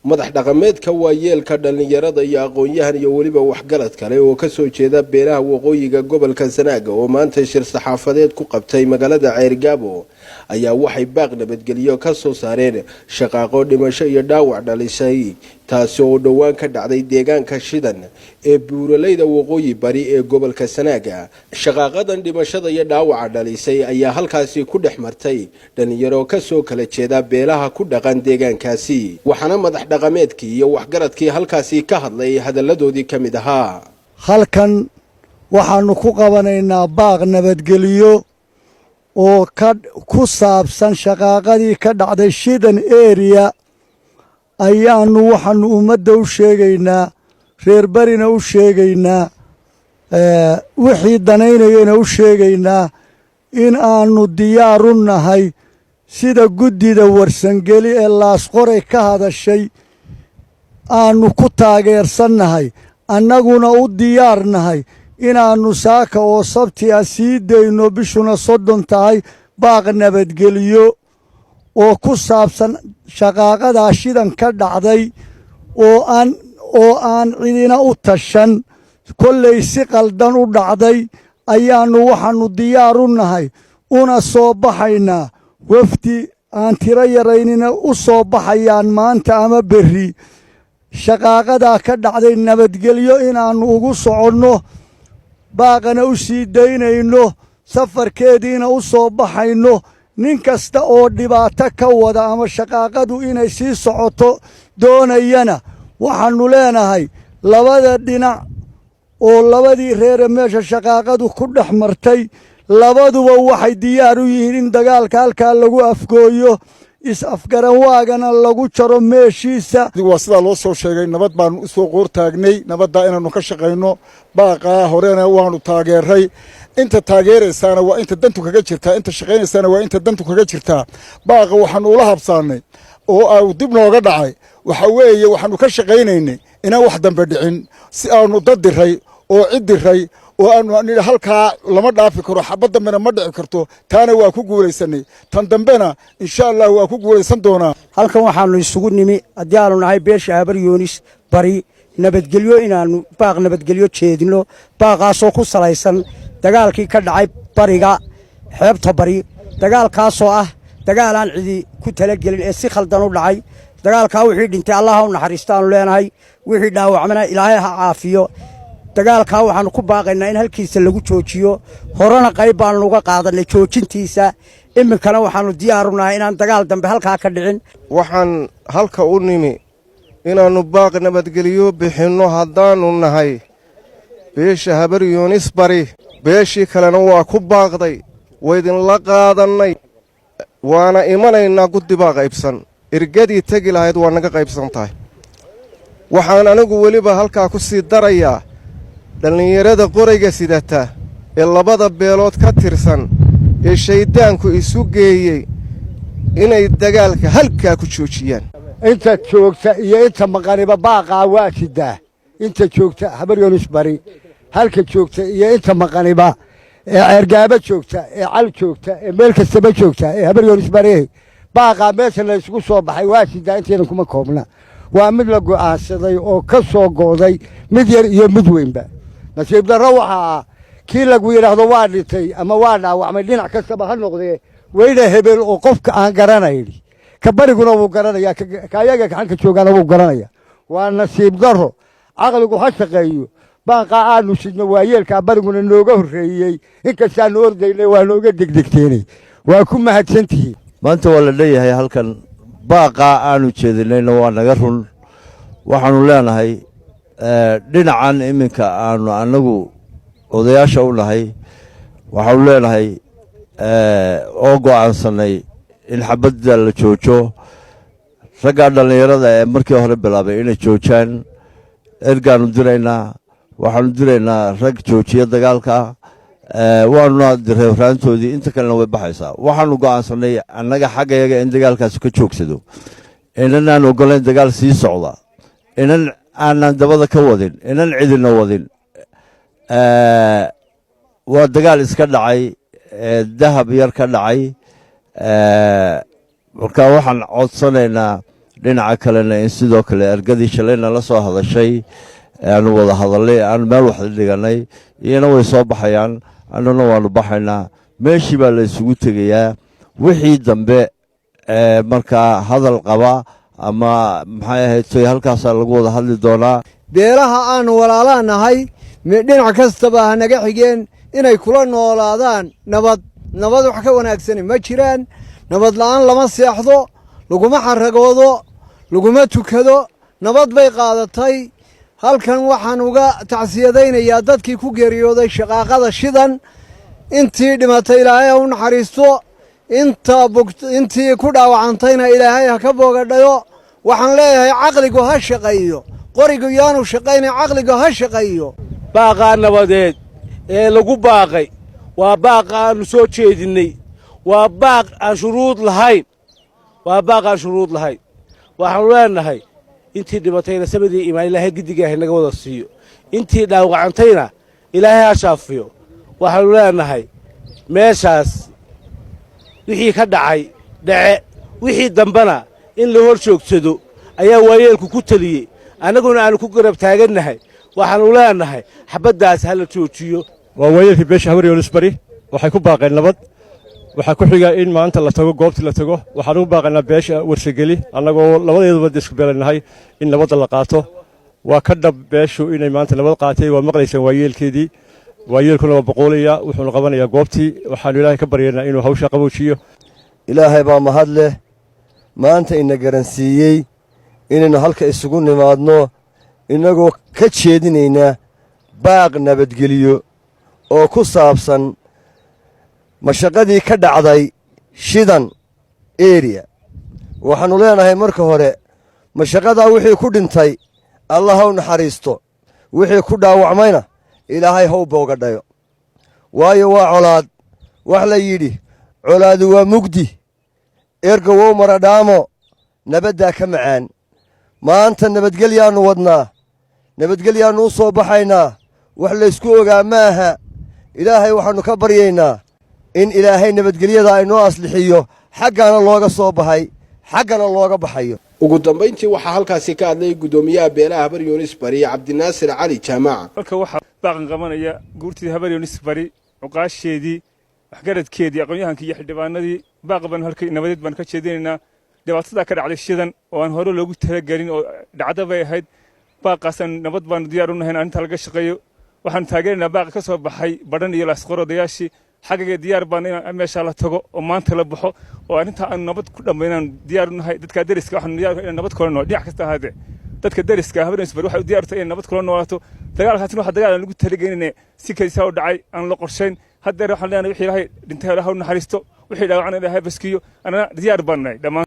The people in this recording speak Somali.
Madax dhaqameedka, waayeelka, dhallinyarada iyo aqoon-yahan iyo weliba waxgarad kale oo kasoo jeeda beelaha waqooyiga gobolka Sanaaga oo maanta shir saxaafadeed ku qabtay magaalada Ceerigaabo ayaa waxay baaq nabadgelyo ka soo saareen shaqaaqo dhimasho iyo dhaawac dhalisay, taasi oo dhowaan ka dhacday deegaanka Shidan ee buuraleyda waqooyi bari ee gobolka Sanaaga. Shaqaaqadan dhimashada iyo dhaawaca dhalisay ayaa halkaasi ku dhex martay dhalinyaro kasoo kala jeeda beelaha ku dhaqan deegaankaasi, waxaana madax dhaqameedkii iyo waxgaradkii halkaasi ka hadlay hadalladoodii ka mid ahaa: Halkan waxaannu ku qabanaynaa baaq nabadgelyo oo ka ku saabsan shaqaaqadii ka dhacday Shidan area. Ayaannu waxaannu ummadda u sheegaynaa, reer barina u sheegaynaa, wixii danaynayana u sheegaynaa in aannu diyaar u nahay, sida guddida Warsangeli ee Laasqoray ka hadashay aannu ku taageersannahay, annaguna u diyaar nahay inaannu saaka oo Sabti ah sii dayno, bishuna 30 tahay, baaq nabadgeliyo oo ku saabsan shaqaaqadaa Shidan ka dhacday oo aan cidina u tashan, kollay si qaldan u dhacday. Ayaannu waxaannu diyaar u nahay una soo baxaynaa, wafdi aan tiro yaraynina u soo baxayaan maanta ama berri, shaqaaqadaa ka dhacday nabadgelyo inaannu ugu soconno, baaqana u sii daynayno, safarkeediina u soo baxayno. Nin kasta oo dhibaato ka wada ama shaqaaqadu inay sii socoto doonayana, waxaannu leenahay labada dhinac oo labadii reere meesha shaqaaqadu ku dhex martay, labaduba waxay diyaar u yihiin in dagaalka halkaa lagu afgooyo, is-afgaranwaagana lagu jaro meeshiisa. Waa sidaa loo soo sheegay, nabad baanu u soo qoor taagnay, nabaddaa inaannu ka shaqayno. Baaqaa horena waanu taageeray. Inta taageeraysaana waa inta dantu kaga jirtaa, inta shaqaynaysaana waa inta dantu kaga jirtaa. Baaqa waxaanu ula habsaannay oo au dib nooga dhacay waxa weeye, waxaanu ka shaqaynaynay inaan wax dambe dhicin, si aanu dad diray oo cid diray oo aanu nidhi halkaa lama dhaafi karo, xabad dambena ma dhici karto. Taana waa ku guulaysanay, tan dambena insha Allah waa ku guulaysan doonaa. Halkan waxaannu isugu nimi, haddii aanu nahay beesha Habar Yoonis Bari, nabadgelyo inaannu baaq nabadgelyo jeedino, baaqaasoo ku salaysan dagaalkii ka dhacay bariga xeebta bari, dagaalkaasoo ah dagaal aan cidi ku talagelin ee si khaldan u dhacay. Dagaalkaa wixii dhintay Allah ha u naxariistaannu leenahay, wixii dhaawacmana Ilaahay ha caafiyo. Dagaalkaa waxaannu ku baaqaynaa in halkiisa lagu joojiyo. Horena qayb baannu uga qaadannay joojintiisa, iminkana waxaannu diyaaru nahay inaan dagaal dambe halkaa ka dhicin. Waxaan halka u nimi inaannu baaq nabadgelyo bixinno haddaannu nahay beesha Habar Yoonis Bari. Beeshii kalena waa ku baaqday, waydinla qaadannay, waana imanaynaa. Guddi baa qaybsan, ergadii tegi lahayd waa naga qaybsan tahay. Waxaan anigu weliba halkaa ku sii darayaa dhallinyarada qorayga sidata ee labada beelood ka tirsan ee shayddaanku isu geeyey inay dagaalka halkaa ku joojiyaan. Inta joogta iyo inta maqaniba baaqaa waa sidaa. Inta joogta Habar Yoonis Bari halka joogta iyo inta maqaniba, ee Ceergaabo joogta, ee Cal joogta, ee meel kastaba joogta ee Habar Yoonis Bari, baaqaa meesha la isugu soo baxay waa sidaa. Intayna kuma koobna, waa mid la go'aansaday oo ka soo go'day mid yar iyo mid weynba. Nasiib darro waxaa ah kii lagu yidhaahdo waa dhintay ama waa dhaawacmay, dhinac kastaba ha noqdee, weyna hebel oo qofka aan garanayn, ka bariguna wuu garanayaa, ka ayaga gacanka joogaana wuu garanaya. Waa nasiib darro. Caqligu ha shaqeeyo. Baaqaa aanu sidno, waayeelkaa bariguna nooga horreeyey, inkastaanu ordaynay waa nooga degdegteenay. Waa ku mahadsantihiin. Maanta waa la leeyahay halkan baaqaa aanu jeedinayna waa naga run. Waxaannu leenahay dhinacan iminka aanu annagu odayaasha u nahay, waxaanu leenahay oo go'aansannay in xabadda la joojo. Raggaa dhallinyarada ee markii hore bilaabay inay joojaan. Ergaanu diraynaa, waxaanu diraynaa rag joojiya dagaalka, waanuna diray horaantoodii, inta kalena way baxaysaa. Waxaanu go'aansannay annaga xaggayaga in dagaalkaasi ka joogsado, inanaan oggolayn dagaal sii socda, inan aanan dabada ka wadin, inan cidina wadin. Waa dagaal iska dhacay, dahab yar ka dhacay. Marka waxaan codsanaynaa Dhinaca kalena in sidoo kale ergadii shalayna la soo hadashay, aanu wada hadallay, aanu meel wax dhiganay, iyana way soo baxayaan, annuna waanu baxaynaa. Meeshii baa la isugu tegayaa. Wixii dambe markaa hadal qaba ama maxay ahayd toy, halkaasaa lagu wada hadli doonaa. Beelaha aanu walaalaa nahay, dhinac kastaba ha naga xigeen, inay kula noolaadaan nabad. Nabad wax ka wanaagsani ma jiraan. Nabad la'aan lama seexdo, laguma xaragoodo, laguma tukado. Nabad bay qaadatay. Halkan waxaan uga tacsiyadaynayaa dadkii ku geeriyooday shaqaaqada Shidan. Intii dhimatay Ilaahay ha u naxariisto, inta intii ku dhaawacantayna Ilaahay ha ka boogadhayo. Waxaan leeyahay, caqligu ha shaqeeyo, qorigu yaanu shaqaynay, caqligu ha shaqeeyo. Baaqaa nabadeed ee lagu baaqay waa baaq aannu soo jeedinnay, waa baaq aan shuruud lahayn, waa baaq aan shuruud lahayn. Waxaannu leenahay, intii dhimatayna sabadii iimaan Ilaahay giddigaa naga wada siiyo, intii dhaawacantayna Ilaahay ha shaafiyo. Waxaannu leenahay, meeshaas wixii ka dhacay dhace, wixii dambena in la hor joogsado ayaa waayeelku ku teliyey, annaguna aannu ku garab taagannahay. Waxaannu leenahay, xabaddaas ha la joojiyo. Waa waayeelkii beesha Habar Yoonis Bari. Waxay ku baaqeen nabad. Waxaa ku xiga in maanta la tago goobtii la tago. Waxaan ugu baaqaynaa beesha Warsageli, annagoo labadeeduba isku beelanahay, in nabadda la qaato. Waa ka dhab beeshu inay maanta nabad qaatay. Waa maqlaysaan waayeelkeedii. Waayeelkuna waa boqoolaya, wuxuuna qabanayaa goobtii. Waxaanu Ilaahay ka baryaynaa inuu hawsha qaboojiyo. Ilaahay baa mahad leh maanta ina garansiiyey inaynu halka isugu nimaadno, innagoo ka jeedinaynaa baaq nabadgeliyo oo ku saabsan mashaqadii ka dhacday Shidan area. Waxaannu leenahay, marka hore, mashaqadaa wixii ku dhintay Allah ha u naxariisto, wixii ku dhaawacmayna Ilaahay ha u boogadhayo. Waayo, waa colaad. Wax la yidhi, colaadu waa mugdi, ergowow maradhaamo, nabaddaa ka macaan. Maanta nabadgelyaannu wadnaa, nabadgelyaannu u soo baxaynaa. Wax laysku ogaa maaha. Ilaahay waxaannu ka baryaynaa in Ilaahay nabadgelyada aynoo aslixiyo, xaggana looga soo baxay, xaggana looga baxayo. Ugu dambayntii waxaa halkaasi ka hadlay guddoomiyaha beelaha Habar Yoonis Bari, Cabdinaasir Cali Jaamac. Halka waxaa baaqan qabanaya guurtidii Habar Yoonis Bari, cuqaasheedii, waxgaradkeedii, aqoon-yahankii iyo xildhibaanadii. Baaqa baanu halka nabadeed baanu ka jeedinaynaa dhibaatada ka dhacday Shidan oo aan hore loogu talagelin oo dhacdo bay ahayd. Baaqaasaan nabad baanu diyaar u nahay in arrintaa laga shaqeeyo. Waxaanu taageeraynaa baaqa ka soo baxay Badhan iyo Laasqor. Odayaashii xaggayga diyaar baanu in meeshaa la tago oo maanta la baxo oo arrintaa aanu nabad ku dhammaynaan diyaar u nahay. Dadka deriska waxaanu diyaar inaan nabad kula nool, dhinac kasta ahaatee. Dadka deriska Habar Yoonis Bari waxay u diyaar tahay inay nabad kula noolaato. Dagaalkaasina waxa dagaal aan lagu talagelin, si kaysaa u dhacay, aan la qorshayn. Haddeer waxaan leenahay, wixii Ilaahay dhintay Ilaah u naxariisto, wixii dhaawacana Ilaahay baskiyo. Annana diyaar baan nahay dhammaan.